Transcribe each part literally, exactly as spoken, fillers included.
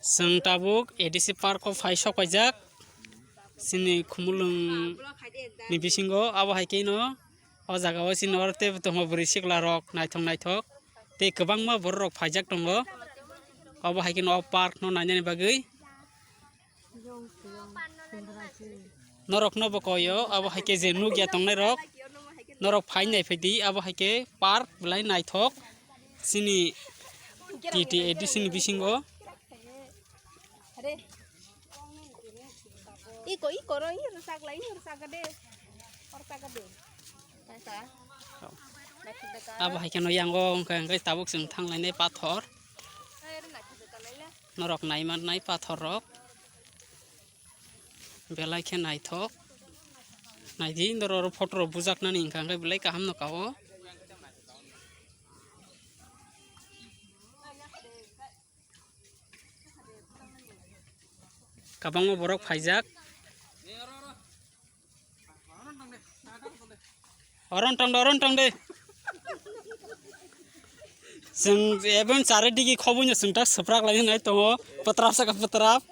Chwng tabuk A D C park o phai sok paijak, chini Khumulwng ni bisingo, abo hai khe no o jaga o chini oro tei tongo bwrwi sikla rok naithok naithok tei kwbangma borok rok phaijak tongo, abo hai khe no o park no nainani bagwi. Norok no bo koyo, abo hai khe je nukya tongnai rok, norok phai nai phaidi, abo hai khe park belai naithok chini T T A D C ni bisingo. Iko, iko ro, iko sak lai, iko sak de. Or sak de. Kaka. Abo hai khe no yango wngkha, hwnkhe tabuk chwng thang lainai pathor. Norok nai man nai pathor rok. Belai khe naithok. Naidi, norok oro photo rok bujaknani wngkha, hwnkhe belai kaham no kao. Kwbangma borok phaijak. Oron tong de, oron tong de. Chwng ebon chari digi khobui no chwng tak swprak lai nai tongo. Pwtrap saka pwtrap.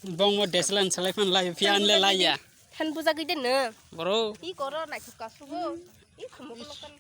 Bongmo deslan selai phan lai, phiya anle laiya. Than buja gide no. Bro. I koro naithok ka sugo. I khumuk lokan.